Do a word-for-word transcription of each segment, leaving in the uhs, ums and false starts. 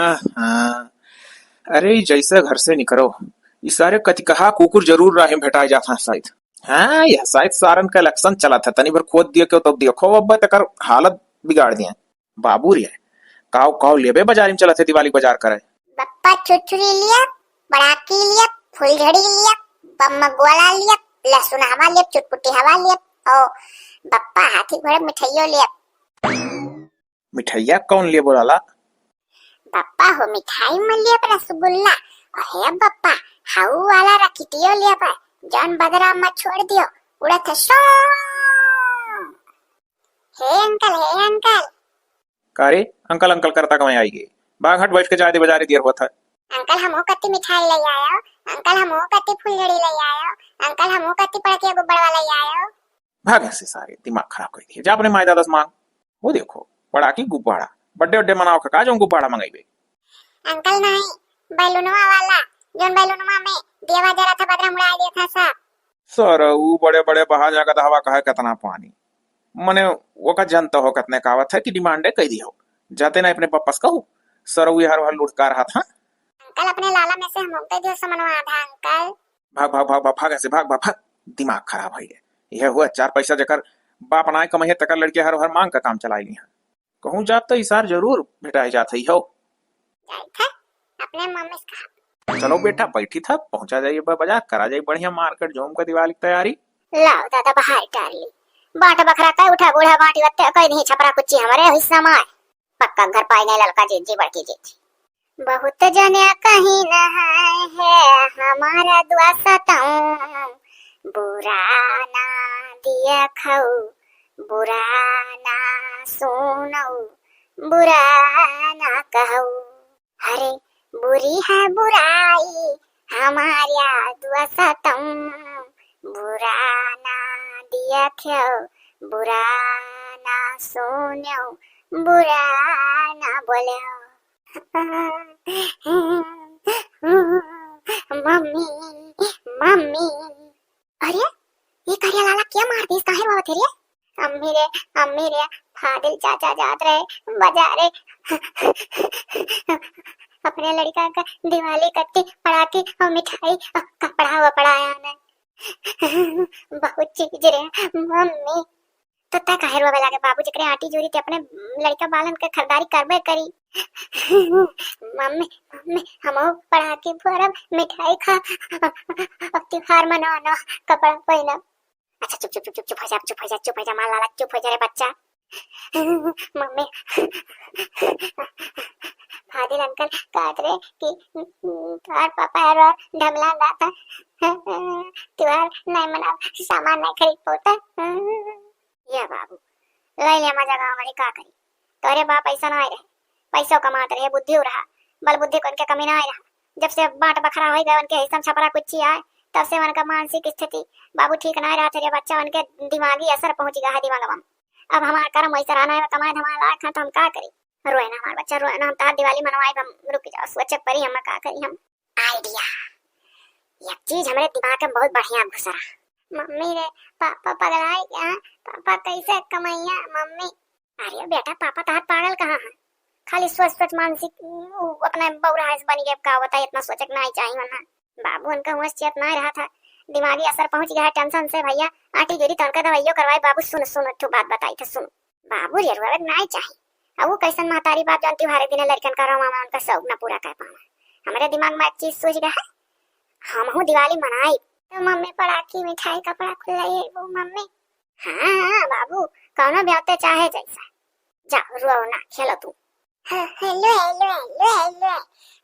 हाँ, हाँ। अरे, ई जैसे घर से निकरो, ई सारे कतिकहा कुकुर जरूर राहे में भेटाए जात हैं शायद। हाँ, यह शायद सारन का election चलत है, तनी भर खोद दियो क्यों तो देखो, अब तकर हालत बिगाड़ दिए। बाबू रे, काव काव लेबे बाजारी में चलत है दिवाली बाजार करे? बप्पा छुरछुरी लिया, पड़ाकी लिया, फुलझड़ी लिया, बम गोला लिया, लहसुन हवा लिया, चुटपुटी हवा लिया, ओ बप्पा हाथी घोड़े मिठाइयो लिया। मिठाइया कौन लेबो लाला? बप्पा हो मिठाई में लेब रसगुल्ला, अहे बप्पा हाउ वाला रखितियो लेब, जौन बदरा में छोड़ दियो, उड़त है शो। हे अंकल, हे अंकल। का रे, अंकल अंकल करता कमाई आई गई? बाघ हट बैठ के जाए दे बाजारे देर होत है। अंकल हमहू कत्ती मिठाई ले आयो, अंकल हमहू कत्ती फुलझड़ी ले आयो, अंकल हमहू कत्ती पड़किया गुब्बारा ले आयो। भाग यहाँ से सारे, दिमाग खराब कर दिए। जा अपने माई दादा से मांग। वो देखो, पड़ाकी गुब्बारा, birthday उड्डे मनाओ का, का जौन गुब्बारा मंगेबे? अंकल नहीं, बैलूनवा वाला, जौन बैलूनवा में देवा जरा था, बदरा मुड़ाए दिया था सब। सर, ऊ बड़े बड़े बहा जाएगा, दहवा कहे कितना पानी। मने, वो का जनता हो कितने कावत है कि demand है, कह दियो। जाते ना अपने वापस कहो, सर, ऊ हर हर लुढ़का रहा था। अंकल, अपने लाला में से हम दे दियो समनवा आधा, अंकल। भाग, भाग, भाग, भाग, भाग ऐसे, भाग, भाग, भाग। दिमाग खराब है ये। यह हुआ चार पैसा जेकर बाप नाय कमाई है, तेकर लड़के हर हर मांग का काम चलाई ली हैं। कहूँ जात तो इसार जरूर भेटाए जात है हो। जाइत है, अपने मम्मी से कहा। चलो बेटा, बैठी था, पहुंचा जाइए ब-, बाजार, करा जाइए बढ़िया market, जौम का दिवाली की तैयारी। लाओ दादा, बाहर डाल ली। बांट बखरा का उठा बूढ़ा बांटी बत्ते, कह दी छपरा कुच्ची हमारे हिस्सा में आए। पक्का घर पाई नहीं ललका जीजी, बड़की जीजी। बहुत जने कहीं न है, है हमारा दुआ सताऊं, बुरा ना दिया खाऊ, बुरा ना सुनऊ, बुरा ना कहऊ। अरे बुरी है बुराई हमारा दुआ सताऊं, बुरा ना दिया खाऊ, बुरा ना सुनऊ, बुरा ना बोलऊ। मम्मी, मम्मी। अरे, ये करिया लाला क्या मार दिस? काहे रोवत है रे? अम्मी रे, अम्मी रे, फादिल चाचा जात रहे बाजारे अपने लड़का का दिवाली कत्ती पड़ाकी और मिठाई और कपड़ा वपड़ा आने। बहुत चीज रे मम्मी। तो तय काहे रोवे लागे बाबू, जेकरे आंटी जोरी ते अपने लड़का बालन के खरीदारी करबे करी। मम्मी, मम्मी, हमहू पड़ाकी फोड़ब, मिठाई खा, अब त्योहार मनाना, कपड़ा पहिनब। अच्छा चुप, चुप, चुप, चुप, चुप हो जा, चुप हो जा, चुप हो जा, मार लाला, चुप हो जा रे बच्चा। मम्मी, फादिल अंकल कहत रहे कि तोहार पापा यार ढमला रहा था, त्योहार नहीं मनाब, सामान नहीं खरीद पाता। या बाबू, लइ ले मजा गाँव वाली का करी। तोरे बाप ऐसा ना रहे, पैसो कमात रहे, बुद्धि रहा, बल बुद्धि को इनके कमी ना रहा। जब से बांट बखरा होई गए, उनके हिस्सा में छपरा कुच्ची आए, तब से उनका मानसिक स्थिति बाबू ठीक ना रहा थे रे बच्चा, उनके दिमागी असर पहुंच गया है दिमाग में। अब हमारा कर्म वैसा रहना है, कमाए धमाए लायक है तो हम का करी? रोए ना हमार बच्चा, रोए ना, हम तार दिवाली मनवाए, हम रुक जाओ, सोचे परी हम का करी हम। आइडिया, एक चीज हमरे दिमाग में बहुत बढ़िया घुस रहा। मम्मी रे, पापा पगलाए क्या? पापा कैसे कमैया मम्मी? अरे बेटा, पापा तहार पागल कहाँ है? खाली सोच सोच मानसिक, उ, अपना बौरा है बनी गए, का होता है, इतना सोचे के नहीं चाहिए वरना। बाबू उनका हुआ चेत नहीं रहा था, दिमागी असर पहुंच गया है टेंशन से भैया। आंटी गिरी तो उनका दवाइयों करवाए। बाबू सुन, सुन, एक ठो बात बताई थे, सुन। बाबू रे, रोवे के नहीं चाहिए। अब वो कैसन महतारी बाप जानती, हर एक दिन लड़कन का रोवा में उनका शौक ना पूरा कर पावा। हमारे दिमाग में एक चीज सूझ गया है, हम हूँ दिवाली मनाई तो मम्मी पड़ाकी मिठाई कपड़ा खुला ये वो मम्मी। हाँ, हाँ, बाबू, कौनो ब्यावते चाहे जैसा। जा, रोओ ना, खेलो तू। ह-, हेलो, हेलो, हेलो, हेलो।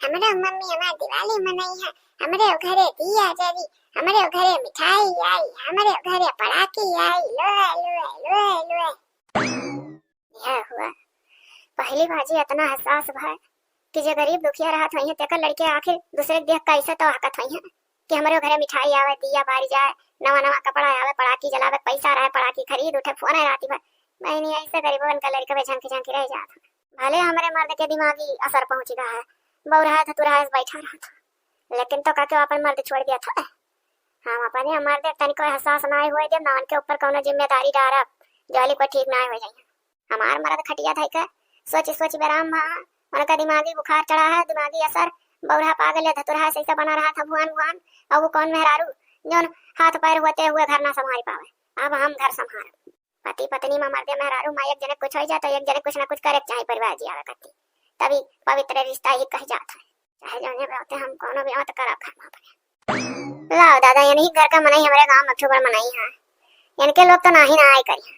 हमरो मम्मी हमार दिवाली मनई है। हमरे घरे दिया जरी, हमरे घरे मिठाई आई, हमरे घरे पड़ाकी आई। लो, हेलो, हेलो, हेलो। यह हुआ। पहली बाजी इतना एहसास भय कि जे गरीब दुखिया रहत होइहें, तेकर लड़के आखिर दूसरे के देख कैसे तो हकत होइहें कि हमरे घरे मिठाई आवे, दिया बारी जाए, नवा नवा कपड़ा आवे, पड़ाकी जलावे, पैसा रहे, पड़ाकी खरीद उठे, फोन है राती भर। बहनी, ऐसे गरीबवन का लड़का बे झांकी झांकी रह जात है। भले हमरे मर्द के दिमागी असर पहुंच गया है, बौरा है, धतुरा है, बैठा रहत है, लेकिन तो का के अपन मर्द छोड़ दिया था? हम अपने मर्द तनिको एहसास ना होए देब, ना उनके ऊपर कौनो जिम्मेदारी डारब, जो वाली कोई ठीक ना हो जाए। हमार मरद खटिया धइ के सोची सोची बेराम भा, उनका दिमागी बुखार चढ़ा है, दिमागी असर, बौरा पागल या धतुरा है, सही से बना रहा था भुआन भुआन। और वो कौन मेहरारू जौन हाथ पैर होते हुए घर ना संभाल पावे, अब हम घर संभाल। पति पत्नी में मर्दे मेहरारू में एक जने कुछ हो जाए तो एक जने कुछ ना कुछ करे के चाही परिवार जियावे खातिर, तभी पवित्र रिश्ता ही कह जात है। चाहे जौने भी होते, हम कोनो भी मत करब घर में अपने। लाओ दादा, यही घर का मनई हमरे गांव में खूब बड़ मनई है। इनके लोग तो नाही ना आए करी।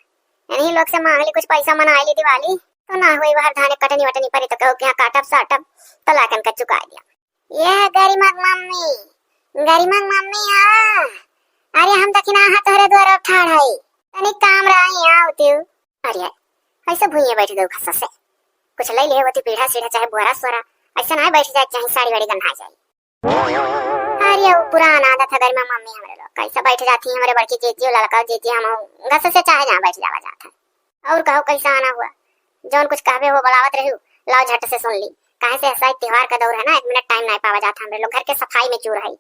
इन्हीं लोग से मांग ली कुछ पैसा, मनाई ली दिवाली, तो ना हुई बाहर धाने कटनी वटनी परी तो कहो कि यहाँ काटब साटब, तो लाकन का चुका दिया। ये है गरिमा के मम्मी, गरिमा के मम्मी आ। अरे हम दखिना हाथ तोहरे द्वारा ठाड़ है, तनी काम रहा यहाँ होती। अरे ऐसे भुइये बैठ गए खस्सा से, कुछ ले ले होती पीढ़ा सीढ़ा चाहे बोरा सोरा, ऐसे ना बैठ जाए चाहे साड़ी वाड़ी गंधा जाए। अरे, वो पुरान आदत है गरिमा मम्मी हमरे लोग। कैसे बैठ जाती है हमरे बड़की जीजी, लड़का जीजी, हम घस से चाहे जहाँ बैठ जावा जात है। और कहो, कैसा आना हुआ? जौन कुछ कहबे हो, बुलावत रही, लाओ झट से सुन ली। काहे से ऐसा त्योहार का दौर है ना, एक मिनट टाइम नहीं पावा जाता हमरे लोग, घर के सफाई में चूर है।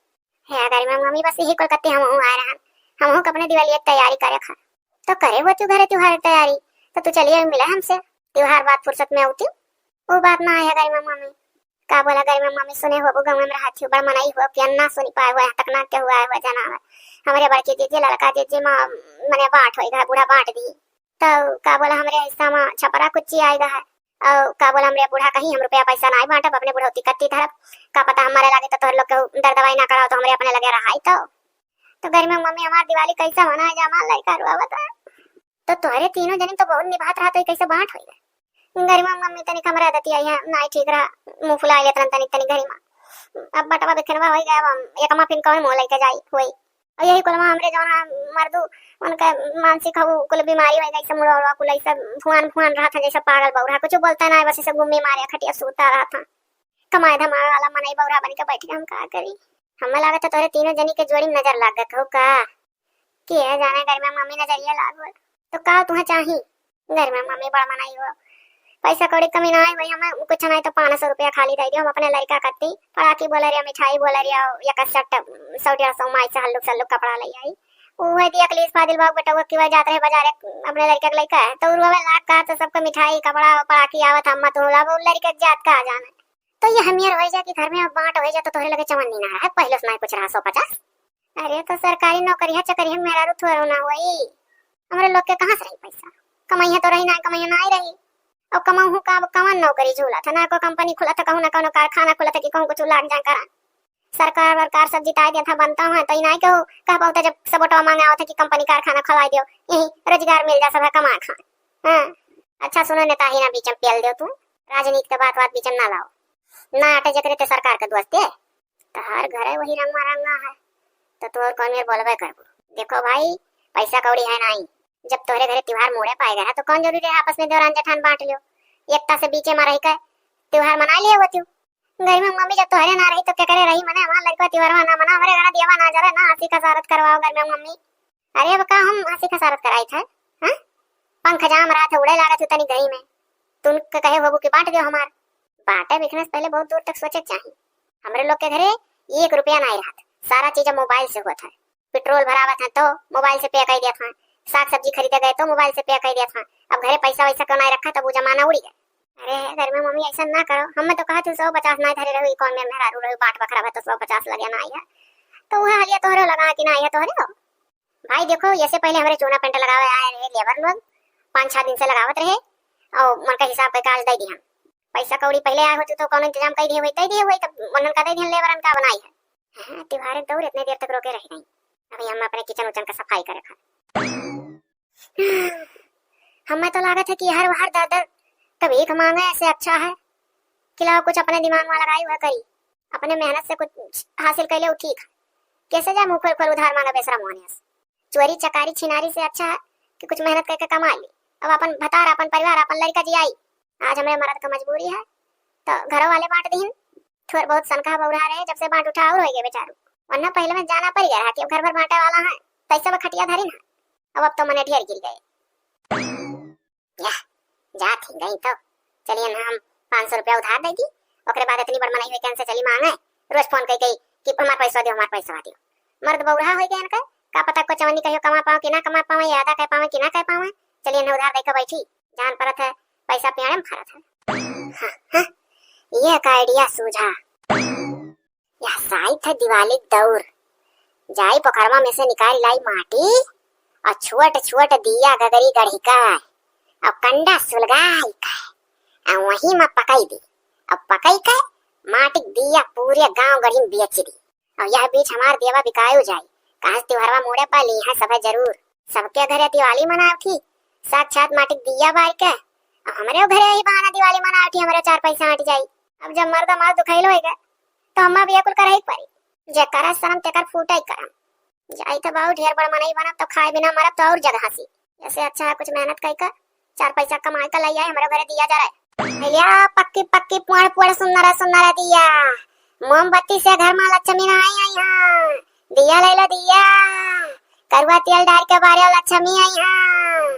हे गरिमा मम्मी, बस यही कुल कत्ती हम हूँ आए रहन, हम हूँ अपने दिवाली एक तैयारी करे खा। तो करे हुआ तू घरे त्योहार की तैयारी, तो तू चलिए मिले हमसे, त्योहार बाद फुर्सत में आती। वो बात ना है गरिमा मम्मी, का बोला गरिमा मम्मी, सुने हो, वो गाँव में रहत हो, बड़ मनई हो, कि अन्ना सुनी पाए हो, यहाँ तक ना के हुआ है, हुआ जाना है। हमरे बड़की दीदी, लड़का दीदी, माँ, मने बांट होई गा, बूढ़ा बांट दी। तो का बोला, हमरे हिस्सा में छपरा कुच्ची आएगा है। और का बोला, हमरे बूढ़ा कहीं, हम रुपया पैसा ना बांटब, अपने बुढ़ौती कत्ती धरब। का पता हमारे लगे तो तोहर लोग के दर दवाई ना कराओ, तो हमरे अपने लगे रहाई तो। तो गरिमा मम्मी, हमार दिवाली कैसे मनाए जा, हमार लड़का रुआ बता। तो तोहरे तीनों जनी तो बहुत निभात रहा, तो कैसे बांट होई गा? गरिमा मम्मी तनी कमरा दतिया यहाँ नाई ठीक रहा, मुंह फुला लेत रहन तनी, तनी गरिमा। अब बटवा बिखरवा होई गया, अब हम एकमा फिन कौन मुंह लेके जाई होई। और यही कुलमा हमरे जौन है मर्दू, उनका मानसिक हऊ कुल बीमारी होई गई, से मुड़वा उड़वा कुल ऐसे फुआन फुआन रहा था, जैसे पागल बौरा, कुछ बोलता ना है, बस ऐसे गुम्मी मारे खटिया सूता रहा था। कमाए धमाए वाला मनई बौरा बन के बैठ के हम का करी? हमें लागत है तोहरे तीनों जनी के जोड़ी में नजर लाग गए हो का? के जाने गरिमा मम्मी नजरिया लागल। तो का तुहा चाही? गरिमा मम्मी बड़ा मनई हो, पैसा कौड़ी कमी ना आई भाई, हमें कुछ नहीं तो पाँच सौ रुपया खाली दे दियो, हम अपने लड़का कत्ती पड़ाकी बोले रिया, मिठाई बोले रिया, एक सेट सौ डेढ़ सौ माई से हल्लुक सल्लुक कपड़ा ले आई। वो है दिया कलीस फादिल बाग बेटा, वो की वजह जात रहे बाजारे, अपने लड़का के लड़का है, तो उर्वा लाग का तो सबका मिठाई कपड़ा पड़ाकी आवत, हम मत होला वो लड़का के जात का जाने। तो ये हमियर हो जा कि घर में अब बांट हो जा, तो तोहरे लगे चवन्नी ना रहे, पहले से ना कुछ रहा सौ पचास। अरे तो सरकारी नौकरिया चकरिया में मेहरारू थोड़ो ना होई। हमरे लोग के कहाँ से रही पैसा? कमइया तो रही ना, कमइया ना ही रही। और कमाऊ का, अब कवन नौकरी झूलत है? ना कोई कंपनी खुलत है, कहूँ ना कौनो कारखाना खुलत है कि कहूँ कुछ लाग जाए करा। सरकार वरकार सब जिताई देत है, बनता है, तो इनाई केहू कह पावता जब सबोटवा मांगे आवत है कि कंपनी कारखाना खोलवाई दियो, यही रोजगार मिल जा, सब है कमा खा। हाँ, अच्छा सुनो नेता ही ना बीच में पेल दियो तू, राजनीति के बात बात बीच में ना लाओ। ना आटे जकरे ते सरकार के दोस्त है। तहार घरे वही रंगवा रंगा है, तो तू और कौन मेर बोलबे करबू? देखो भाई, पैसा कौड़ी है नाई, जब तोहरे घरे त्योहार मोड़े पाए गए है, तो कौन जरूरी है आपस में देवरान जेठान बांट लियो? एकता से बीचे में रह के त्योहार मना लिए होती। गरिमा मम्मी जब तोहरे ना रही, तो केकरे रही? मने हमार लड़का त्योहार ना मना, हमारे घर दियावा ना जरे, ना हंसी का सारत करवाओ गरिमा मम्मी। अरे अब का हम हंसी का सारत कराई थे? हाँ? पंख जाम रहा था, उड़े लागत हो तनी गई में। तुम के कहे होबू कि बांट दियो हमार। बांटे बिकने से पहले बहुत दूर तक सोचे के चाही। हमरे लोग के घरे एक रुपया नाई रहत, सारा चीज अब मोबाइल से होत है। पेट्रोल भरावत है तो मोबाइल से पे कर दिया था, साग सब्जी खरीदे गए तो मोबाइल से पे कर दिया था। अब घरे पैसा वैसा क्यों नाई रखा, तब वो जमाना उड़ी गया। अरे गरिमा मम्मी ऐसा ना करो, हमें तो कहा तू सौ पचास नाई धरे रहो, कौन मेर मेहरारू रहो, बांट बखरा भा तो सौ पचास लगे ना आई है, तो वह हलिया तोहरे लगा कि ना आई है तोहरे हो। भाई देखो, ये से पहले हमरे चूना पेंट लगावे आए रहे लेबर लोग, पाँच छह दिन से लगावत रहे, और मन का हिसाब करके आज दे दी हम। पैसा कौड़ी पहले आए होते तो कौन इंतजाम कर दिए हुई, दे दिए हुई, तब उन्हन का दे दिए लेबरन का बनाई है। हाँ, त्योहार के दौर इतने देर तक रोके रह गई। अभी हम अपने किचन उचन का सफाई करे खा। हमें तो लागत है कि हर बार दर दर कभी एक मांगे ऐसे अच्छा है कि लाओ कुछ अपने दिमाग में लगाई हुआ करी, अपने मेहनत से कुछ हासिल कर ले, वो ठीक है। कैसे जा मुँह खोल खोल उधार मांगा बेसरा मोहनिया से? चोरी चकारी छिनारी से अच्छा है कि कुछ मेहनत करके कमा ली। अब अपन भतार, अपन परिवार, अपन लड़का जी आई। आज हमरे मर्द का मजबूरी है तो घरों वाले बांट दीन। थोड़ बहुत सनका बौरा रहे, जब से बांट उठा और हो गए बेचारू, वरना पहले में जाना पड़ गया रहा कि अब घर भर बांटे वाला है, तैसे वो खटिया धरी ना। अब अब तो मने ढेर गिर गए। या, जात ही गई तो। चलिए ना, हम पाँच सौ रुपया उधार दे दी, ओकरे बाद इतनी बड़ मनई हुई, कैसे चली मांगे, रोज फोन कई कई कि हमार पैसा दियो, हमार पैसा दियो। मर्द बौरा हो गए इनका, का पता को चवन्नी कहियो कमा पावे कि ना कमा पावे, या अदा कर पावे कि ना कर पावे। चलिए ना, उधार दे के बैठी, जान परत है पैसा पियाड़े में फरत है। हाँ, हाँ, ये का idea सूझा। यह साइत है दिवाली क दौर। जाई पोखरवा में से निकाल लाई माटी और छोट छोट दिया गगरी गढ़ी का और कंडा सुलगाई का और वहीं में पकाई दी। अब पकाई के माटी क दिया पूरे गांव गढ़ी में बेच दी। और यह बीच हमार दियवा बिकायु जाई। कहाँ से त्योहारवा मोड़े पा ली है सभे जरूर। सबके घरे दिवाली मनावत ही, साक्षात माटी क दिया बार के। और हमरे घरे यही बहाना दिवाली मनावत ही, हमरे चार पैसा हट जाई। अब जब मर्द हमार दुखैलो होइगा, तो हम्मा भी कुल करही के परी। जे करे शरम तेकर फूटे करम। जाई तो बाऊ ढेर बड़ मनई बनब तो खाए बिना मरब तो और जगह हंसी। ऐसे अच्छा है कुछ मेहनत कई का चार पैसा कमाए का लई आए, हमरे घरे दिया जराए। भैया पक्की पक्की पुअड़ पुअड़ सुन्नरा सुन्नरा दिया। मोमबत्ती से घर में लक्ष्मी ना आई आई हाँ। दिया ले लो दिया। करुआ तेल डाल के बारे लक्ष्मी आई हाँ।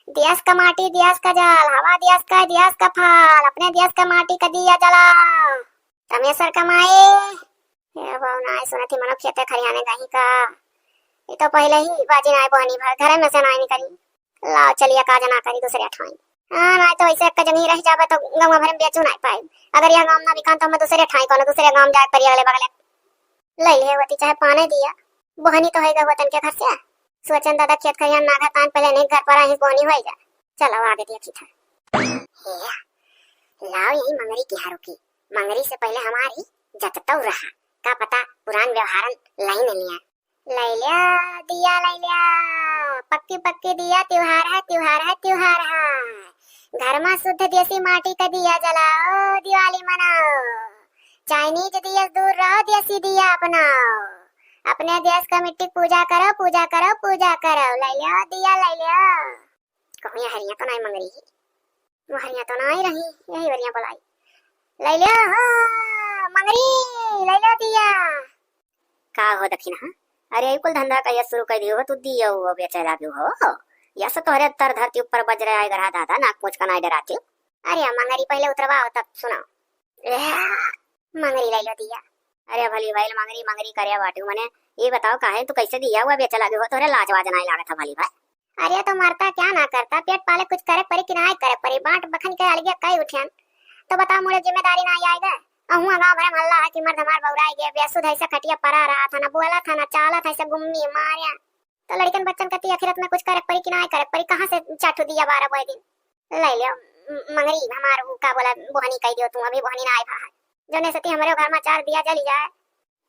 दियस का माटी दियस का जल, हवा दियस का दियस का फल, अपने दियस का माटी का दिया जला। तमेसर कमाए। ए बाऊ नाय सुनत ही मनो खेते खरियाने गही का। ये तो पहले ही बाजी नाय बहनी भर घरे में से नाय निकली। लाओ चलिए का जना करी दूसरे ठाई। हाँ नाय तो ऐसे एक जनी रह जाबे तो गाँव भर में बेचू नाय पाए। अगर यह गाँव ना बिकान तो हमें दूसरे ठाई कोनो दूसरे गाँव जाए परी अगले बगले। ले लिए होती चाहे पाने दिया। बहनी तो है गए वतन के घर से। सोचन दादा खेत खरियान नागा तान पहले नहीं घर पर आई बहनी होई जा। चलो आगे देखी था। हे, लाओ यही मंगरी की हारू की। मंगरी से पहले हमारी जततौ रहा। का पता पुरान व्यवहारन लाइन लिया। लैल्या, दिया लैल्या, पक्की पक्की दिया, त्योहार है, त्योहार है, त्योहार है। घर में शुद्ध देसी माटी का दिया जलाओ, दिवाली मनाओ। चाइनीज दिया से दूर रहो, देसी दिया अपनाओ। अपने देश का मिट्टी की पूजा करो, पूजा करो, पूजा करो। लैल्या, दिया लैल्या। कहूँ ये हरिया तो नाई मंगरी ही। वो हरिया तो नाई रही, यही वरिया बोलाई। लैल्या हो, मंगरी, लैल्या दिया। का हो दखिनहा? अरे, ई कुल धंधा कहिया शुरू कर दियो हो? तू दियो हो बेचे लागियो हो? या से तोहरे तर धरती ऊपर बज रहा है गरहा दादा, नाक पूछ का नाई डराती। अरे, मंगरी पहले उतरवा हो, तब सुनाओ। ए, मंगरी ले लो दिया। अरे, भली भइल मंगरी, मंगरी करे बाटू। मने, ये बताओ, काहे तू कैसे दिया हुआ बेचे लागियो हो? तोहरे लाज वाज नाई लागत है भली भाई। अरे तो मरता क्या ना करता, पेट पाले कुछ करे परी कि ना करे परी, बांट बखन के अलगे कई उठियन। तो बताओ, मोरे जिम्मेदारी ना आएगा? अहूँ गाँव भरे में हल्ला है कि मर्द हमार बौराई गए, बेसुध ऐसे खटिया परा रहा था, ना बोला था, ना चाला था, ऐसे गुम्मी मारिया। तो लड़कन बच्चन कती आखिरत में कुछ करे परी कि ना करे परी, कहाँ से चाठू दिया बारह बोए दिन? ले लियो, म-, मंगरी हमार उ का बोला, बोहनी कह दियो तू, अभी बोहनी ना आए भा है। जौने सती हमरे घर में चार दिया जली जाए,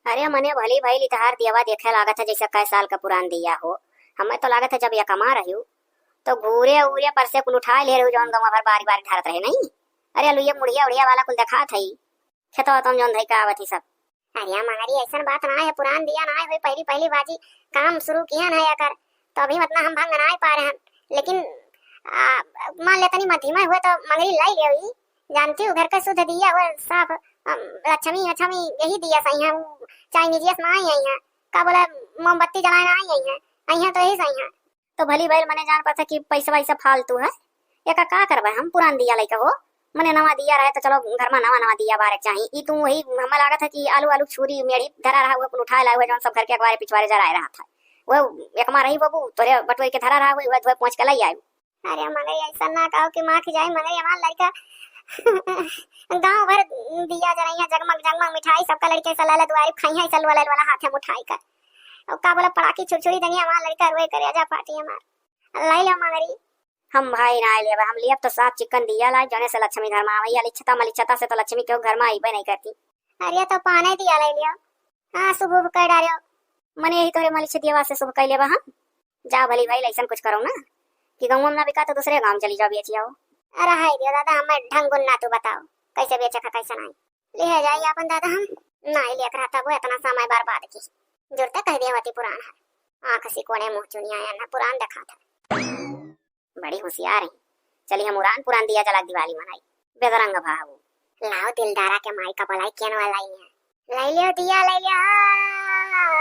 अरे मने भली भइल इतहार दियवा देखे लागत है जैसे कै साल का पुरान दिया हो। हमें तो लागत है जब यकमा रह्यू तो घूरे उरे पर से कुल उठाए ले रहू जौन गौवा भर बारी बारी ढारत रहे नहीं। अरे अलुए मुढ़िया उढ़िया वाला कुल देखात है। खेतवा तुम जौन धई का आवत ही सब। अरे मंगरी ऐसन बात ना है, पुरान दिया ना है, होई पहली पहली बाजी काम शुरू किया ना है अकर, तो अभी मतलब हम भंग ना पा रहे हैं। लेकिन आ, मान ले तनी मध्यमा हुए तो मंगरी लाई ले हुई। जानती हूँ, घर का शुद्ध दिया हुआ साफ, अम, लक्ष्मी, लक्ष्मी यही दिया सही है, वो चाइनीजियस ना आई है, का बोला, मोमबत्ती जलाए ना आई है, आई है तो यही सही है। तो भली भइल मने जान पड़ता कि पैसा वैसा फालतू है, एका का करबे हम, पुरान दिया लइका हो, मने नवा दिया रहे तो चलो घर में नवा नवा दिया बारे के चाही। ई तू वही हमें लागत है कि आलू आलू छुरी मेढ़ी धरा रहा हुआ, कुल उठाए लाए हुए, जौन सब घर के अखबारे पिछवारे जराए रहा था, वो एक माँ रही बबू तोरे बटोर के धरा रहा हुआ, वह धोए पहुँच के लाई आए। अरे मगर ऐसा ना कहो कि माँ खिजाई, मगर हमार लड़का गाँव भर दिया जरइया, जगमग जगमग मिठाई, सबका लड़के से लाला दुआरी खाई है, ऐसा लोला लोला हाथ में उठाई कर। और का बोला, पड़ाकी छुरछुरी देंगे, हमार लड़का रोए करे, आजा पार्टी हमार। लाई लो मगरी। हम भाई ना लेबा, हम लियब तो साफ चिकन दिया लाई, जौने से लक्ष्मी घर में आवे। या लिच्छता मलिच्छता से तो लक्ष्मी केहू घर में आइबे नहीं करती। अरे तो पाने दिया ले लियो। हाँ, शुभ उभ कर डालो। मने यही तोरे मलिछ दियवा से शुभ कर लेबा हम। जा भली भाई, ऐसन कुछ करो ना कि गौवा में ना बिका तो दूसरे गाँव चली जाओ, बेची आओ। अरे हाय दियो दादा, हमें ढंग गुन ना तू बताओ, कैसे बेचे का, कैसे नहीं। ले जाई अपन दादा हम। नहीं लेकर रहता वो इतना समय बर्बाद की। जुरते कह दिया होती पुरान है। आँख सी कोड़े मुँह चुनिया या ना पुरान देखा था। बड़ी होशियार है। चली हम उरान पुरान दिया जला दिवाली मनाई। बेदरंग भाऊ। लाओ दिलदारा के माई का बुलाई केन वाला ही है। ले लियो दिया, ले लियो।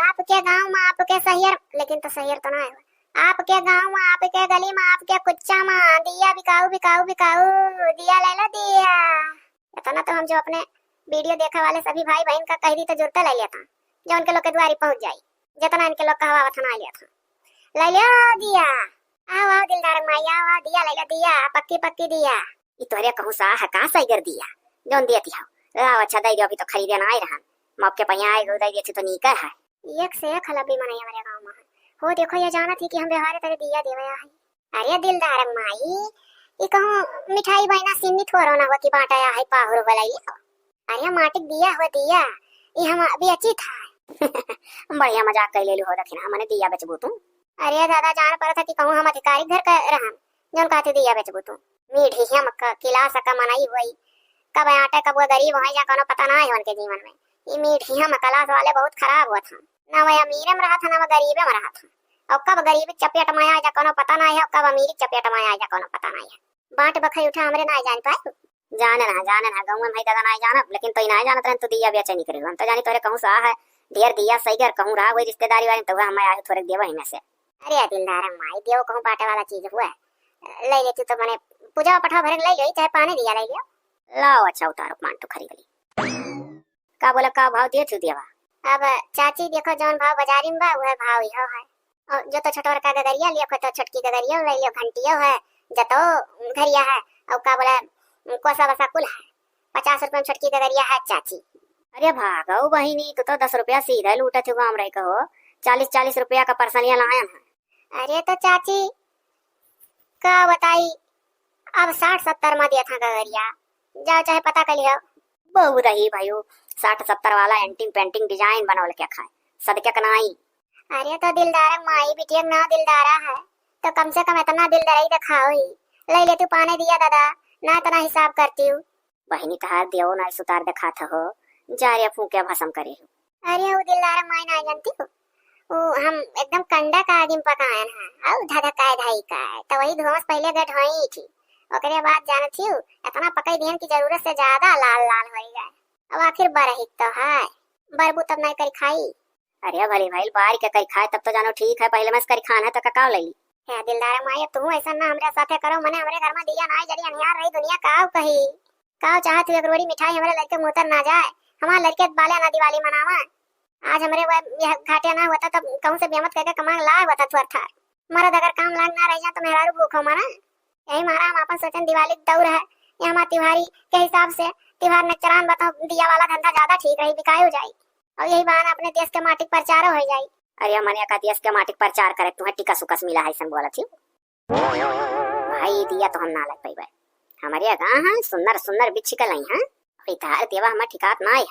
आपके गांव में, आपके शहर, लेकिन तो शहर तो ना है। आपके गांव में, आपके गली में, आपके कुच्चा में दिया बिकाऊ, बिकाऊ, बिकाऊ। दिया ले लो दिया। इतना तो हम जो अपने वीडियो देखा वाले सभी भाई बहन का कह दी तो जुरता ले लेता, जो उनके लोग के दुआरी पहुंच जाई। जितना इनके लोग कहवा वतना ले था। ले लियो दिया। आओ, आओ दिलदार माई, आओ, आओ, दिया ले लो, दिया, पक्की, पक्की दिया। ई तोहरे कहूँ सा है का सैगर दिया, जौन देती हो? लाओ अच्छा, दइ दियो, अभी तो खरीदे ना आए रहन, मौके पर यहाँ आए गो, दइ देती तो नीक है। एक से एक हलबी मनई हमरे गाँव में है। हो देखो, ये जानत ही कि हम व्यवहारे तरे दिया देवे आए। अरे दिलदार माई, ई कहूँ मिठाई बहिना सिन्नी थोरो ना हो कि बाँटा आए पाहुर वाला ये। अरे माटिक दिया हो दिया, ई हम बेची था। बढ़िया मजाक कर लेलू हो दखिना, मने दिया बेचबू तू? अरे दादा, जान पड़त है कि कहूँ हम अधिकारी घर का रहन, जौन कहते दिया बेचबू तू। मीठी हम क-, किलास का मनई हुई, कब आटे कब वो गरीब होई जा, कोनो पता ना है उनके जीवन में। ई मीठी हम क्लास वाले बहुत खराब हुआ था, ना वो अमीरे में रहा था, ना वो गरीबे में रहा था। और कब गरीब चपेट में आ जा, कोनो पता ना है, कब अमीर चपेट में आ जा, कोनो पता ना है। बाँट बखई उठा हमरे ना जान पाए। जाने ना, जाने ना, गाँव में भाई दादा ना जानब, लेकिन तो ना जानत रहन तू दिया बेचे निकरे। हम तो जानी तोरे कहूँ सा है, ढेर दिया सही कर कहूँ रहा हुई रिश्तेदारी वाली, तो हम आए थोड़े देवा ही में से। अरे दिलदार माई, देव कहूँ बाँटे वाला चीज हुआ है, ले लेती तो मने पूजा पठा भरे ले लियो, चाहे पानी दिया ले लियो। लाओ अच्छा उतारो, पान तो खरीद ली। का बोला, का भाव दिए थी देवा? अब चाची देखो, जौन भाव बाजारी में बा, वह भाव इहो है। और जो तो छोटवर का गगरिया लियो, तो छोटकी गगरिया ले लियो, घंटियो है, जतो घरिया है, और का बोला, कोसा वसा कुल है। पचास रुपया में छोटकी गगरिया है चाची। अरे भागो बहिनी, तू तो दस रुपया सीधा लूटत हो, हम रही कहो, चालीस चालीस रुपया का परसनिया लायन है। अरे तो चाची, का बताई, अब साठ सत्तर में दिया था गगरिया, जाओ चाहे पता कर लियो। बहुत रही भाई, साठ सत्तर वाला एंटिंग पेंटिंग डिजाइन बनवल के खाए, सदके के नाई। अरे तो दिलदार माई बिटिया ना दिलदारा है, तो कम से कम इतना दिलदारी दिखाओ ही। ले ले तू पाने दिया दादा, ना इतना हिसाब करती हूँ। बहिनी तहार देवो ना सुतार दिखात हो, जा रे फूके भसम करे हो। अरे उ दिलदार माई ना जानती हो, वो हम एकदम कंडा का आगी में पकायन है, और धधकाए धाई का है, तो वही धुआं से पहले गए ढोई थी, ओकरे बाद जानत ही हो, इतना पकाई दियन कि जरूरत से ज्यादा लाल लाल हो गए। अब आखिर बरहिक तो है, बरबू तब नहीं करी खाई। अरे भले भाई, बारी के करी खाए तब तो जानो ठीक है, पहले में से करी खान है तो का, का ले ली? हे दिलदार माई, अब तू ऐसा ना हमरे साथे करो, मने हमरे घर में दिया ना जरी, अनियार रही दुनिया, काव कही? काव चाहत हूँ एक रोड़ी मिठाई हमरे लड़के मुँह तर ना जाए, हमार लड़के बाले ना दिवाली मनावा। आज हमरे वह यह घाटे ना होता तब कहूँ से बेमत करके कमा लाए होता थुअर थार। मरद अगर काम लाग ना रह जा तो मेहरारू भूखो मरा। यही मारा हम आपन सोचन दिवाली के दौर है, ये हमार तिवारी के हिसाब से तिवार नचरान बताओ, दिया वाला धंधा ज्यादा ठीक रही, बिकायो जाई। और यही बहाना अपने देश के माटी के प्रचारो हो जाई। अरे मने का देश के माटी के प्रचार करे तुम्हें टिकस उकस मिला है, ऐसन बोलत ही। भाई दिया तो हम ना लग पइबे, हमारे गाँव है सुंदर सुंदर बिच्छी के लई है, अभी तहार देवा हमार ठिकात ना है।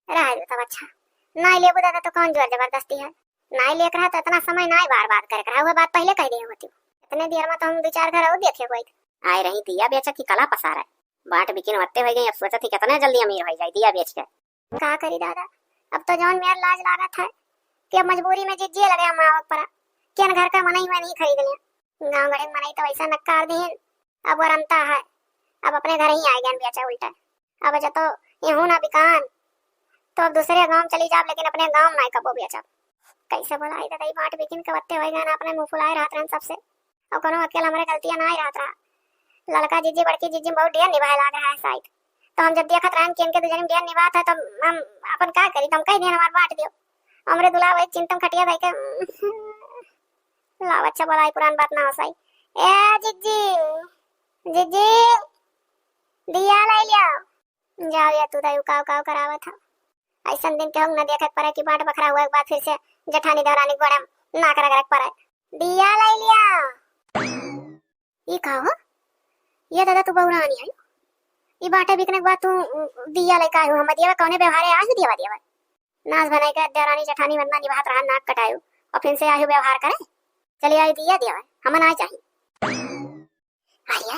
रह दे तब अच्छा, ना लेबू दादा तो कौन जोर जबरदस्ती है? नाई लेके रहा तो इतना समय नाई बार बात करे के रहा, वह बात पहले कह दिए होती। इतने देर में तो हम दो चार घर और देखे हुए। आए रही दिया बेचा की कला पसारा है। बाँट बिकिन वत्ते हो गई, अब सोचत ही कितना जल्दी अमीर हो जाए दिया बेच के। का करी दादा, अब तो जौन मेर लाज लागत है कि अब मजबूरी में जिज्जिए लगे हम आवक परा, केन घर का मनई हुआ नहीं खरीद लिया। गाँव गड़े मनई तो वैसा नकार दीन, अब वरमता है, अब अपने घर ही आए गए बेचा उल्टा। अब जतो एहू ना बिकान, तो अब दूसरे गाँव चली जाब, लेकिन अपने गाँव ना कबो बेचब। कैसे बोलाई दादा, ई बाँट बिकिन के बत्ते होई गए ना, अपने मुँह फुलाए रहत रहन सबसे। और कोनो अकेल हमरे गलतियाँ ना रहत रहा। लड़का जिज्जी, बड़की जिज्जी बहुत ढेर निभाए लाग रहा है साइड। तो हम जब देखत रहन कि इनके दू जने ढेर निभात है, तो हम अपन का करी, तो हम कह दिए हमार बाँट दियो। हमरे दुलाव एक चिंतम खटिया भाई के लाव अच्छा बोलाई, पुरान बात ना हो सही। ए जिज्जी, जिज्जी, दिया ले लिया। जाओ या तू दाई उकाव उकाव करावत हो। ऐसन दिन के हम न देखे के पड़े कि बाँट बखरा हुआ के बाद फिर से जेठानी देवरानी के गोड़े में नाक रगड़े के पड़े। दिया ले लिया। ई का हो? ये दादा तू बौरानी है? ई बाँटे बिकने के बाद तू दिया लेके आयो? हम दिया कौने व्यवहार है? आज दिया दिया। नाच बनाई के देवरानी जेठानी वंदना निभात रहा, नाक कटायो और फिर से आयो व्यवहार करे। चली आई दिया दिया, हम ना चाही। अरे,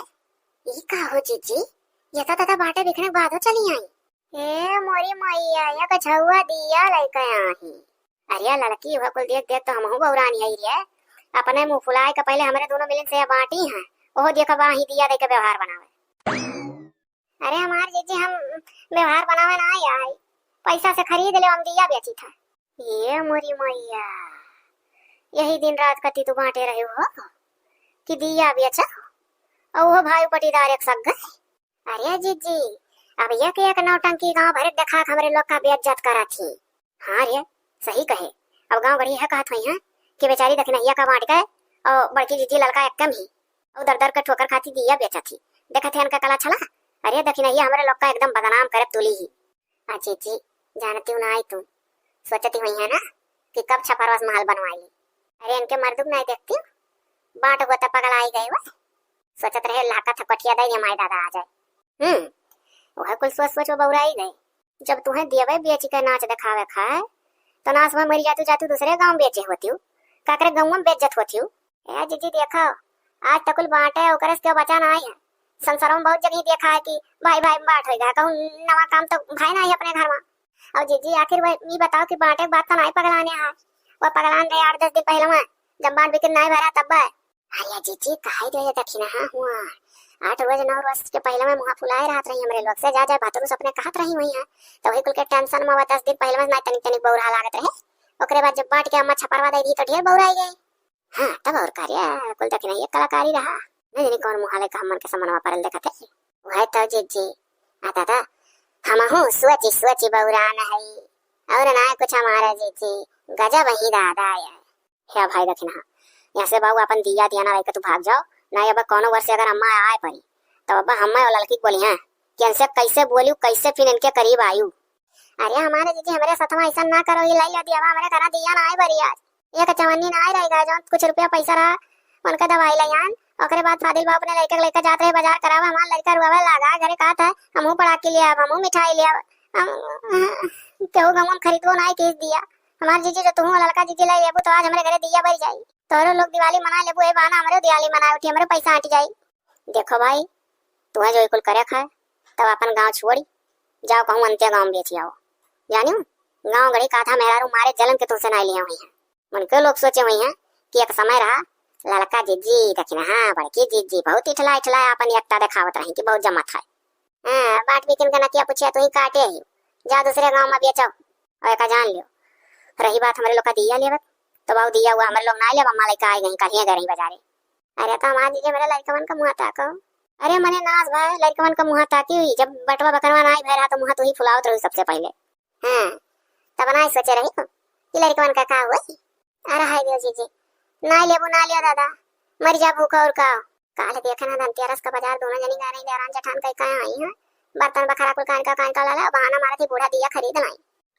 ई का हो जिज्जी? ये तो दादा बाँटे बिकने के बाद हो चली आई। ए मोरी मैया, ये कछुआ दिया लेके आई। अरे लड़की, वह कुल देख देख तो हमहू बौरानी आई रे। अपने मुँह फुलाए के पहले हमरे दोनों मिलन से बाँटी हैं, ओहो देखो बाही दिया दे के व्यवहार बनावे। अरे हमार जिज्जी, हम व्यवहार बनावे ना आई, पैसा से खरीद ले, हम दिया बेची था। ये मोरी मैया, यही दिन रात कती तू बाँटे रहे हो कि दिया बेचा, और वो भाई पटीदार एक सग गए। अरे जिज्जी, अब एक एक नौटंकी गाँव भर देखा के हमरे लोग का बेइज्जत करा थी। हाँ रे, सही कहे। अब गाँव गढ़ी है कहत हुई हैं कि बेचारी दखिनहिया का बाँट गए और बड़की जिज्जी ललका एक कम ही, और दर दर के ठोकर खाती दिया बेचत ही। देखत है इनका कला छला। अरे दखिनहिया हमरे लोग का एकदम बदनाम करे तुली ही। आ जीजी, जानती हूँ ना आई तू, सोचती हुई है ना कि कब छपरवा से महल बनवाई ली। अरे इनके मर्दुक नाई देखती हूँ, बाँट हुआ तब पगलाई गई हुआ। सोचत रहे लाका था कठिया दे हमारे दादा आ जाए। हम्म, वह कुल सोच सोच वो बौराई गई। जब तुम्हें देवे बेची के नाच देखावे खाए, तो नाच में मरी जातू जातू दूसरे गाँव बेचे होती हूँ, काकरे गाँव में बेचत होती हूँ। ए जीजी देखो, आज तक कुल बाँटे ओकरे से क्यों बचा ना है। संसारों में बहुत जगह देखा है कि भाई भाई में बाँट होई गया, कहूँ नवा काम तो भाई ना है अपने घर में। और जीजी आखिर वह ये बताओ कि बाँटे के बात तो नाई पगलाने है, वह पगलान रहे आठ दस दिन पहले में, जब बाँट बिकिन नाई भरा तब है। अरे जीजी, काहे दे दखिनहा हुआ? आठ रोज नौ रोज के पहिले में मुँह फुलाए रहत रही हमरे लोग से, जा जा भातरू से अपने कहत रही हुई है। तो वही कुल के टेंशन में वो दस दिन पहिले में ना तनिक तनिक बौरा लागत रहे। ओकरे बाद जब बाँट के अम्मा छपरवा दे दी तो ढेर बौराई गई। हाँ, तब और का रे, कुल दखिनहा ये कलाकारी रहा। नहीं जानी कौन मुँह लेके हमन के समनवा परल देखत है। वह तो जीजी, आ दादा, हमहू सोची सोची बौरान है। और ना कुछ हमारा जीजी, गजब ही दादा है। हे भाई दखिनहा, यहाँ से बाबू अपन दिया दिया ना लेके तू भाग जाओ, ना अब कौनो वर्ष अगर अम्मा आए परी, तब अब हम वो लड़की के बोली हैं कि इनसे कैसे बोलू, कैसे फिर इनके करीब आयु। अरे हमारे जीजी, हमरे सथवा ऐसा ना करो, ये लाई लो दिया, हमरे घरा दिया ना आए परी आज। एक चवन्नी ना आए रहेगा, जो कुछ रुपया पैसा रहा, उनका दवाई ले आन, ओकरे बाद फादिल बाबू अपने लड़के के लेके जात रहे बाजार करावे, हमार लड़का रुआवे लागा, घरे कहत है, "हमहू पड़ाकी ले आब, हमहू मिठाई ले आब, हम, केहू गाँव में खरीदबो ना किस दिया।" हमार जीजी जो तुहू लड़का जीजी ले लेबू तो आज हमरे घरे दिया बर जाई। तोहरो लोग दिवाली मना लेबू, ए बहाना हमरे दिवाली मना उठी, हमरे पैसा हट जाई। देखो भाई, तुम्हें जो कुल करे खाए, तब अपन गाँव छोड़ी जाओ, कहूँ अंत्य गाँव में बेच आओ। जानियो, गाँव गड़ी काथा मेहरारू मारे जलन के तुमसे नाई लिया हुई है। मन के लोग सोचे हुई हैं कि एक समय रहा, लड़का जीजी दखिनहा, बड़की जीजी बहुत इठला इठला अपन एकता देखावत रही कि बहुत जमत है। हाँ, बाट बिकिन के नकिया पुछिया तू ही काटे ही, जा दूसरे गाँव में बेचो और एका जान लियो। रही बात हमरे लोग का दिया लेवत, तो बाबू दिया हुआ हमरे लोग ना लेवा, अम्मा लइका आई गई, कल ही गए रही बाजारे। अरे तो हमार जीजी, हमरे लड़कवन का मुँह ताको। अरे मने नास भाई, लड़कवन का मुँह ताकी हुई, जब बटवा बकरवा ना आई भय रहा तो मुँह तू ही फुलावत रही सबसे पहले। हाँ, तब ना सोचे रही कि लड़कवन का का हुई। अरे हाय दियो जीजी, ना लेबू ना लियो दादा, मर जा भूखा और का। काल देखे ना धनतेरस का बाजार दोनों जनी गाने देवरान जेठान कई का आई हैं, बर्तन बखरा कुल कान का कान का लाला बहाना मारत ही बूढ़ा दिया खरीद लाई।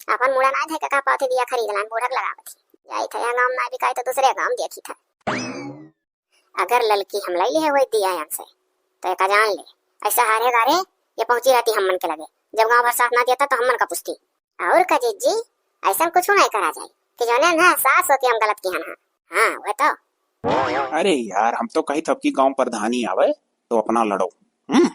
अपन मुड़ा ना थे का पाथे दिया खरीद लान, बूढ़ा के लगावत ही। जाई था यहाँ गाँव ना बिकाई तो दूसरे गाँव देखी था। अगर ललकी हम लई लिहे वही दिया हमसे, तो एका जान ले, ऐसा हारे गारे ये पहुँची रहती हमन के लगे। जब गाँव भर साथ ना देता तो हमन का पूछती। और का जीजी, ऐसा कुछ नहीं करा जाए कि जौने ना सास होके हम गलत किहन हा। हाँ, वह तो। अरे यार, हम तो कही था कि गाँव प्रधानी आवे तो अपना लड़ो। हम्म,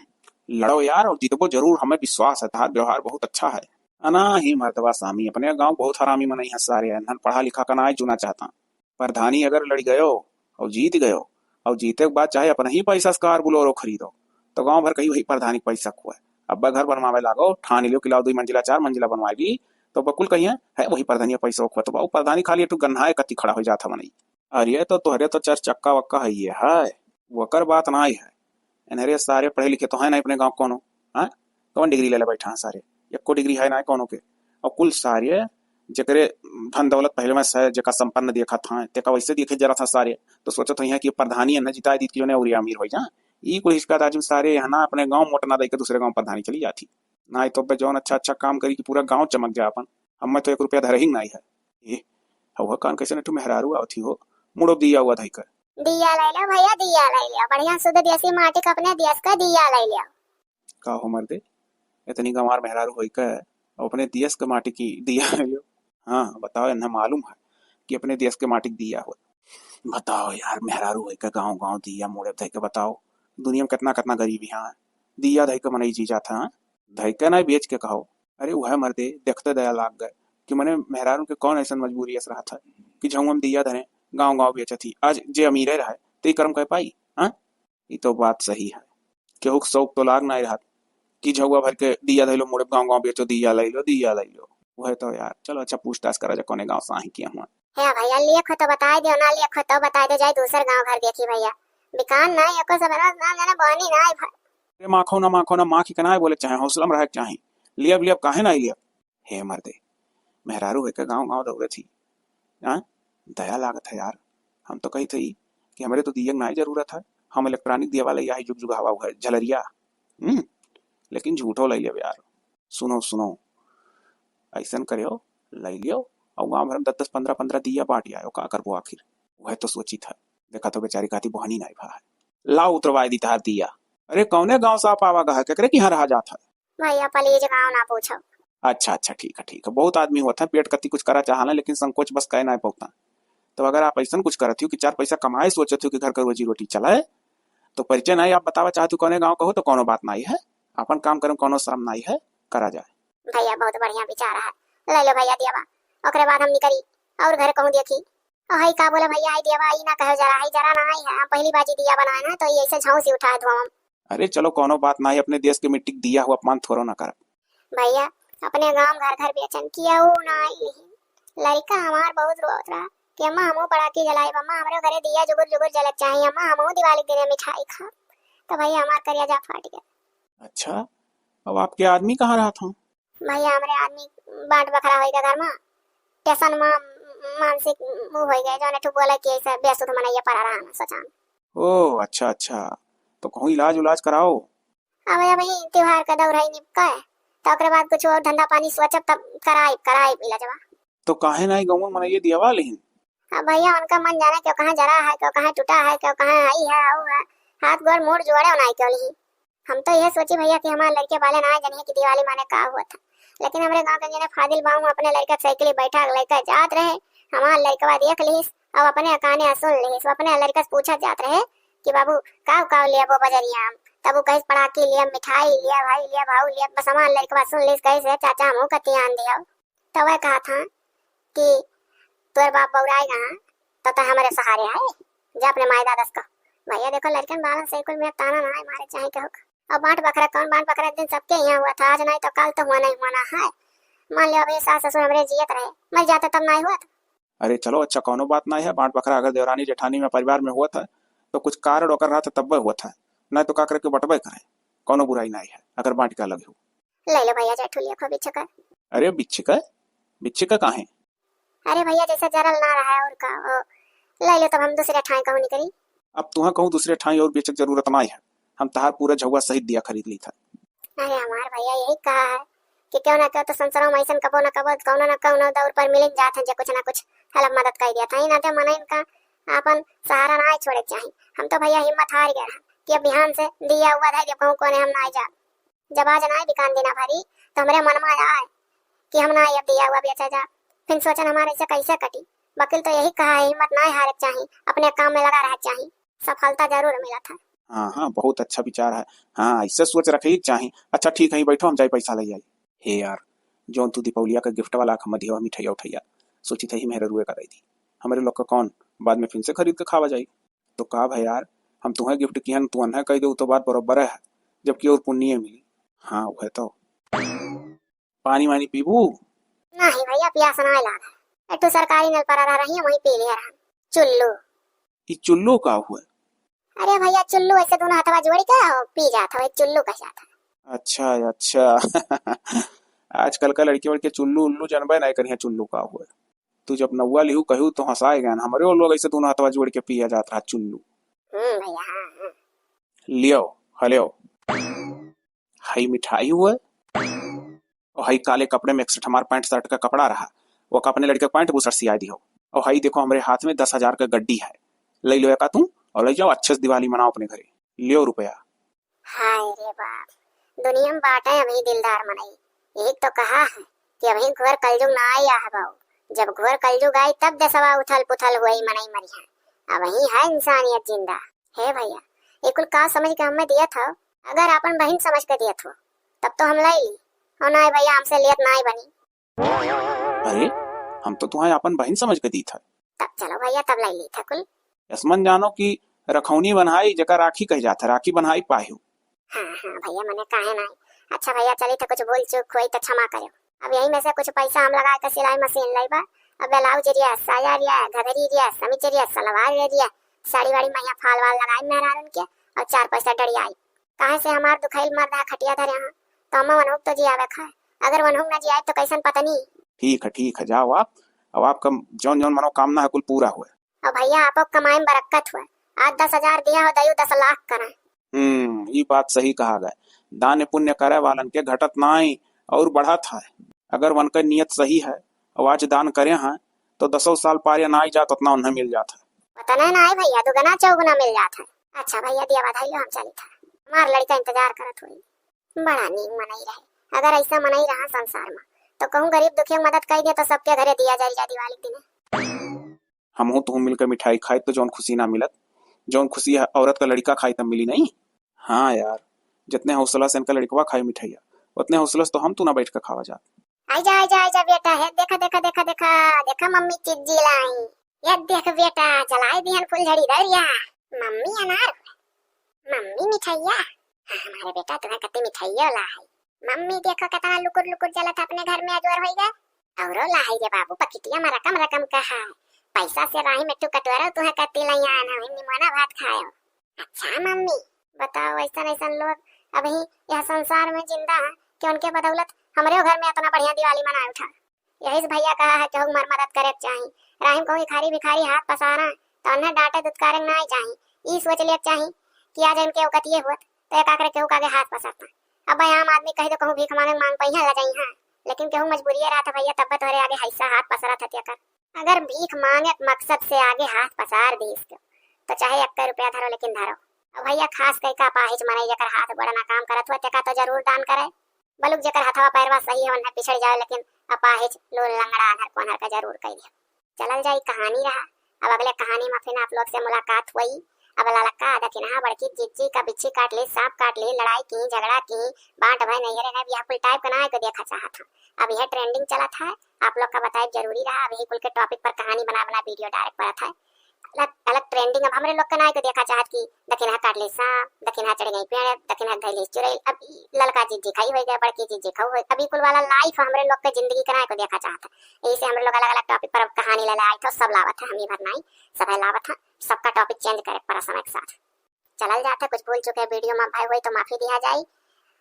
लड़ो यार, और जीतबो जरूर, हमें विश्वास है, तहार व्यवहार बहुत अच्छा है। अना ही मर्दवा सामी, अपने गाँव बहुत हरामी मनई है सारे, एनहन पढ़ा लिखा का नाई चुना चाहता। प्रधानी अगर लड़ गयो और जीत गयो और जीते के बाद चाहे अपने ही पैसा से कार बुलोरो खरीदो, तो गाँव भर कही वही प्रधानी के पैसा खुआ। अब घर बनवावे लागो, ठान लियो कि लाओ दुई मंजिला चार मंजिला बनवाई ली, तो बकुल कहिए है वही प्रधानी पैसा खुआ। तो बाबू प्रधानी खाली एक ठो गन्हाए कत्ती खड़ा हो जाता मनई। अरे तो तोहरे तो चार चक्का वक्का है ये है, वकर बात नाई है। इन्हरे सारे पढ़े लिखे तो है ना अपने गाँव कोनो, हाँ? कौन डिग्री ले ले बैठा है सारे? एको डिग्री है ना कोनो के। और कुल सारे जेकरे धन दौलत पहले में से जेका संपन्न देखा था, तेका वैसे देखे जरा था सारे। तो सोचत होइहैं कि प्रधानी न जिताए दीत कि जोने और अमीर हो जा। ई कुल हिचका दाजी में सारे यहाँ ना अपने गाँव मोट ना दे के दूसरे गाँव प्रधानी चली जाती। ना तो बे जौन अच्छा अच्छा काम करी कि पूरा गाँव चमक जाए अपन। हमें तो एक रुपया धरे ही नहीं है। ए, हवा कान कैसे नटू मेहरारू आवत ही हो, मुड़ो दिया हुआ धाई कर। दिया ले लो भैया, दिया ले लो, बढ़िया शुद्ध देसी माटी का अपने देश का दिया ले लो। का हो मर्दे, इतनी गंवार मेहरारू होई के और अपने देश के माटी की दिया ले लो? हाँ, बताओ, इन्हें मालूम है कि अपने देश के माटी की दिया हो? बताओ यार, मेहरारू होई के गाँव गाँव दिया मुड़े धई के, बताओ, दुनिया में कितना कितना गरीब यहाँ दिया धई के मनई जी जात है, हाँ? धई के ना बेच के कहो। अरे वह मर्दे, देखते दया लाग गए कि मने मेहरारू के कौन ऐसा मजबूरी ऐसा रहा था कि झउआ में दिया धरे, गाँव गाँव बेचत ही। आज जे अमीरे रहे, ते ई कर्म कर पाई, हाँ? ई तो बात सही है। केहू के शौक तो लाग नाई रहत कि झउआ भर के दिया धइलो, मुड़े गाँव गाँव बेचो, दिया लइलो, दिया लइलो। वह तो यार, चलो अच्छा पूछताछ करा जा कौने गाँव से आही किया हुआ। हे भैया, लेख हो तो बताई दो, ना लेख हो तो बताई दो, जाई दूसर गाँव घर देखी भैया। बिकान ना एको सबरवा नाम जाने बहनी ना आई भाई। अरे माखो ना, माखो ना, माखी के ना बोले चाहे, हौसला में रहे के चाहे। लियब, लियब, काहे ना लियब? हे मर्दे, मेहरारू होके गाँव गाँव दौड़त ही। हाँ? दया लागत है यार। हम तो कही थी कि हमरे तो दिया के नाई जरूरत है, हम electronic दिया वाला यही जुग जुग हवा है, झलरिया। हम्म, लेकिन झूठो ले लेब यार। सुनो, सुनो, अइसन करियो, लइ लियो, अउ गाँव भर में दस दस, पन्द्रह पन्द्रह दिया बाँट आयो, का करबो आखिर? वह तो सोचित है, देखा तो बेचारी कहती बहनी नाई भा है। लाओ उतरवाए दी तहार दिया। अरे कौने गाँव से आप आवा गा है, केकरे की यहाँ रहा जात है? भैया please गाँव ना पूछो। अच्छा अच्छा, ठीक है ठीक है, बहुत आदमी होत है पेट कत्ती कुछ करा चाहला लेकिन संकोच बस कहे नाई पउता। तो अगर आप अइसन कुछ करत हो कि चार पैसा कमाए सोचत हो कि घर का रोजी रोटी चलाए, तो परिचय नाई आप बतावा चाहत हो कौने गाँव का हो तो कौनो बात नाई है, आपन काम करे में कौनो शर्म नाई है, करा जाए। भैया बहुत बढ़िया विचार है, लइ लो भैया दियावा, ओकरे बाद हम निकरी अउर घर कहूँ देखी। ओ हई का बोले भैया, हई दियावा ई ना कहे जरा, हई जरा नाई है, हम पहली बार जी दिया बनाए ना तो ये ऐसे झौंसी उठा है धुआं। अरे चलो कौनो बात नाई, अपने देश के मिट्टी के दिया हो, अपमान थोड़ो ना करब। भैया अपने गांव घर घर बेचन किया हो नाई लिही। लड़का हमार बहुत रोत रहा कि अम्मा हमहू पड़ाकी जलाइब, अम्मा हमरे घरे दिया जुगुर जुगुर जलत चाही, अम्मा हमहू दिवाली के दिने मिठाई खाब। तो भैया हमार करेजा फाट गया। अच्छा, अब आपके आदमी कहाँ रहत हो? भैया हमरे आदमी बांट बखरा होई गए घर में, टेंशन में मानसिक वो होई गए, जौन एक ठो बोले कि ऐसे बेसुध मनैया पड़ा रहा ना सचान। ओ अच्छा अच्छा, तो कहूँ इलाज उलाज कराओ। अब अबही त्योहार का दौर है निपका है, तो ओकरे बाद कुछ और धंधा पानी सोचब तब कराइब, कराइब इलाजवा। तो काहे नाई गौवा मनैया दियावा लिहिन? अब भैया उनका मन जाने क्यों कहाँ जरा है, क्यों कहाँ टूटा है, क्यों कहाँ आई है, आऊ है, हाथ गोड़ मुड़ जोड़े नाई क्यों लिही। हम तो यह सोची भैया कि हमार लड़के वाले ना जनिए कि दिवाली माने का हुआ था, लेकिन हमरे गांव के जने फाजिल बाबू अपने लड़का के साइकिल बैठा के लेकर जात रहे, हमार लड़कवा देख लिहिस, अब अपने काने सुन लिहिस, अपने लड़का से पूछा जात रहे कि बाबू काव काव लेबो बजरिया हम, तब वो कहिस पड़ाकी लिया, मिठाई लिया, भाई लिया, भाऊ लिया, बस हमार लड़कवा सुन लिहिस, कहिस "हे चाचा हमहू का ध्यान दियो।" तो वह कहा था कि तोर बाप बौराए गा तो तय हमारे सहारे आए, जा अपने माई दादस का। भैया देखो लड़कन बालन से कुल में ताना ना मारे चाहे कहो। अब बांट बखरा कौन बांट बखरा, एक दिन सबके यहाँ हुआ था, आज नहीं तो कल तो हुआ नहीं हुआ ना है। मान लो अभी सास ससुर हमरे जियत रहे, मर जाते तब नहीं हुआ था। अरे चलो अच्छा कौनो बात नहीं है, बांट बखरा अगर देवरानी जेठानी में परिवार में हुआ था तो कुछ कारण ओकर रहा था तब्बे हुआ था, नहीं तो का करे के बटबे करे, कौनो बुराई नहीं है अगर बांट के अलग हो। ले लो भैया जेठू लिया खो बिच्छू का। अरे बिच्छू का? बिच्छू का काहे? अरे भैया जैसा जरल ना रहा है और का, ओ, ले लो तब हम दूसरे ठाई कहूँ निकरी। अब तुहा कहूँ दूसरे ठाई और बेचक जरूरत ना है, हम तहार पूरा झउआ सहित दिया खरीद ली था। अरे हमार भैया यही कहा है कि क्यों ना क्यों तो संसारों में ऐसन कबो ना कबो कौनो ना कौनो दौर पर मिलिन जात है जे कुछ ना कुछ हेल्प मदद कर दिया था, ही नाते मनइन का आपन सहारा ना छोड़े के चाही। हम तो भैया हिम्मत हार गया रहा कि अब बिहान से दिया हुआ धाई दे कहूँ कोने हम ना जा। जब आज नाय बिकान दिना भरी, तो हमरे मन में आए कि हम नाय अब दिया हुआ बेचा जा। फिर सोचन हमारे से कैसे कटी। वकील तो यही कहा है, हिम्मत नाय हारे के चाही, अपने काम में लगा रहे के चाही, सफलता जरूर मिलत है। हाँ, हाँ, बहुत अच्छा विचार है। हाँ, ऐसे सोच रखे के चाही। अच्छा, ठीक है, बैठो, हम जाई पैसा ले आई। हे यार, जौन तू दीपावलिया का गिफ्ट वाला खा मधिया मिठाइया उठाइया, सोची था ही मेहरा रुए का दे दी। हमरे लोग का कौन बाद में फिर से खरीद के खावा जाई। तो का भाई यार, हम तुम्हें गिफ्ट किहन, तू अन्हे कह दे, तो बात बरोबर है, जबकि और पुण्य मिली। हाँ, वह तो। पानी वानी पीबू? नहीं भैया, प्यास ना लाग। एक ठो सरकारी नल पर रहा रही, वहीं पी लिया रहा। चुल्लू। ई चुल्लू का हुआ? अरे भैया, चुल्लू ऐसे दोनों हथवा जोड़ के हो, पी जात हो, चुल्लू कह जात है। अच्छा, अच्छा। आजकल का लड़के वड़के चुल्लू उल्लू जानबे नहीं करिया, चुल्लू का हुआ। तू जब नौवा लिहू कहू तो हंसाए गए, हमरे वो लोग ऐसे दोनों हथवा जोड़ के पिया जात रहा चुल्लू। हम्म भैया, हाँ, हाँ। लियो, हलियो। हई मिठाई हुआ, और हई काले कपड़े में इकसठ हमार पैंट शर्ट का कपड़ा रहा, वो का अपने लड़के का पैंट बुशर्ट सिया दियो। और हई देखो हमरे हाथ में दस हजार का गड्डी है, ले लो एका तू और ले जाओ, अच्छे से दिवाली मनाओ अपने घरे, लियो रुपया। हाय रे बाप, दुनिया में बाटे अभी दिलदार मनई। यही तो कहा है कि अभी घोर कलयुग ना आया है बाऊ। जब घोर कलयुग आई तब देशवा उथल पुथल हुई, मनई मरिया। अबही है इंसानियत जिंदा। हे भैया, ये कुल का समझ के हमें दिया था? अगर अपन बहिन समझ के दिया था, तब तो हम लाई ली। और ना भैया, हमसे लियत ना बनी। अरे, हम तो तुम्हें अपन बहिन समझ के दी था। तब चलो भैया, तब लाई ली था कुल। यसमन जानो कि रखौनी बन्हाई जेका राखी कह जात है, राखी बन्हाई पाहियो। हाँ, हाँ भैया, मने काहे नाई। अच्छा भैया, चली तो कुछ भूल चूक हुई तो क्षमा करो। अब यही में से कुछ पैसा हम लगा के सिलाई मशीन लइबा। अब ब्लाउज रिया, साया रिया, घघरी रिया, समीज रिया, सलवार रिया, साड़ी वाड़ी में यहाँ फाल वाल लगाई मेहरारून के और चार पैसा डरियाई। काहे से हमार दुखाइल मर्द है खटिया धरे हाँ, तो हमें वनहुक तो जियावे खाए। अगर वनहुक ना जियाए तो कैसन पत्नी? ठीक है, ठीक है, जाओ आप। अब आपका जौन जौन मनोकामना है कुल पूरा हुए। और भैया, आपो कमाई में बरक्कत हुए। आज दस हजार दिया हो, दयू दस लाख करें। हम्म, ई बात सही कहा गए। दान पुण्य करे वालन के घटत नाई और बढ़त है। अगर वनकर नियत सही है और आज दान करे हैं, तो दसों साल पार या ना आई जात, उतना उन्हें मिल जात है। उतना ना आई भैया, दुगना चौगुना मिल जात है। अच्छा भैया, दिया बधाई लो, हम चलित है, हमार लड़का इंतजार करत होई। बड़ा नीक मनई रहे। अगर ऐसा मनई रहा संसार में, तो कहूँ गरीब दुखिया के मदद कर दे, तो सबके घरे दिया जल जाए दिवाली के दिने। हमहू तुहू मिलकर मिठाई खाई, तो जौन खुशी ना मिलत, जौन खुशी है औरत का लड़का खाई, तब मिली नहीं। हाँ यार, जितने हौसला से इनका लड़कवा खाई मिठाइया, उतने हौसला से तो हम तू ना बैठ कर खावा जात। आइजा, आइजा, आइजा बेटा, हे देखा, देखा, देखा, देखा, देखा मम्मी चिज्जी लाई। ये देख बेटा, जलाई दिहन फुलझड़ी दरिया। मम्मी अनार, मम्मी मिठाइया। हाँ, हमारे बेटा तुम्हें कत्ती मिठाइयो ला है। मम्मी देखो कितना लुकुर लुकुर जलत अपने घर में अजोर होई गए। औरो ला है रे बाबू, पकिटिया में रकम रकम का है। पैसा से राही में टू कटोरो तुम्हें कत्ती लैया ना, निमोना भात खायो। अच्छा मम्मी, बताओ, ऐसन ऐसन लोग अभी यह संसार में जिंदा हैं कि उनके बदौलत हमरे घर में इतना बढ़िया दिवाली मनाए उठा। यही से भैया कहा है कि हमार मदद करे के चाही। राहिम कहूँ भिखारी भिखारी हाथ पसारा, तो उन्हें डांटे दुत्कारे के ना चाही। ई सोच ले के चाही कि आज इनके औकतिये होत, तो एक आखिर केहू के आगे हाथ पसरता। अब भाई आम आदमी कही तो कहूँ भीख मांगे मांग पहिया ला जाई, हाँ, लेकिन केहू मजबूरिये रहत है भैया, तब तोहरे आगे हैसा हाथ पसरत है तेकर। अगर भीख मांगे के मकसद से आगे हाथ पसार दीस के, तो चाहे एक रुपया धरो, लेकिन धरो। और भैया खास कई का अपाहिज मनई जेकर हाथ गोड़ ना काम करत हुआ, तेका तो जरूर दान करे। बलुक जेकर हथवा पैरवा सही है, उन्हें पिछड़ जाए, लेकिन अपाहिज लूल लंगड़ा आधर कोनर का जरूर कई दे। चलल जाई, कहानी रहा। अब अगले कहानी में फिर आप लोग से मुलाकात हुई। अब ललका दखिनहा बड़की जिज्जी का बिच्छी काट ली, सांप काट ली, लड़ाई की, झगड़ा की, बांट भय नैहरे नहीं, यह कुल टाइप का ना है, को देखा चाहत हूँ। अब यह ट्रेंडिंग चलत है, आप लोग का बताए जरूरी रहा। अब यही कुल के टॉपिक पर कहानी बना बना वीडियो डायरेक्ट परत है। अलग, अलग ट्रेंडिंग अब हमरे लोग के नाई को देखा चाहत कि दखिनहा काट ले सांप, दखिनहा चढ़ गई पेड़, दखिनहा धैली चुड़ैल। अब ई ललका जिज्जी खाई हो गए, बड़की जिज्जी खाऊ हो, अब ई कुल वाला लाइफ हमरे लोग के जिंदगी के नाई को देखा चाहत है। यही से हमरे लोग अलग अलग टॉपिक पर अब कहानी ले ले आई, तो सब लावत है, हम ही भर नाई, सब है लावत है। सबका टॉपिक चेंज करे पड़ा समय के साथ। चलल जात है, कुछ भूल चुके वीडियो में भय हुई तो माफी दिया जाई।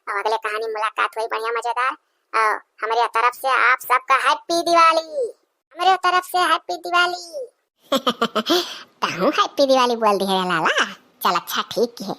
और अगले कहानी मुलाकात हुई बढ़िया मजेदार। और हमरे तरफ से आप सबका हैप्पी दिवाली, हमरे तरफ से हैप्पी दिवाली। तहूँ हैप्पी दिवाली बोल दिहे लाला। चल अच्छा ठीक है।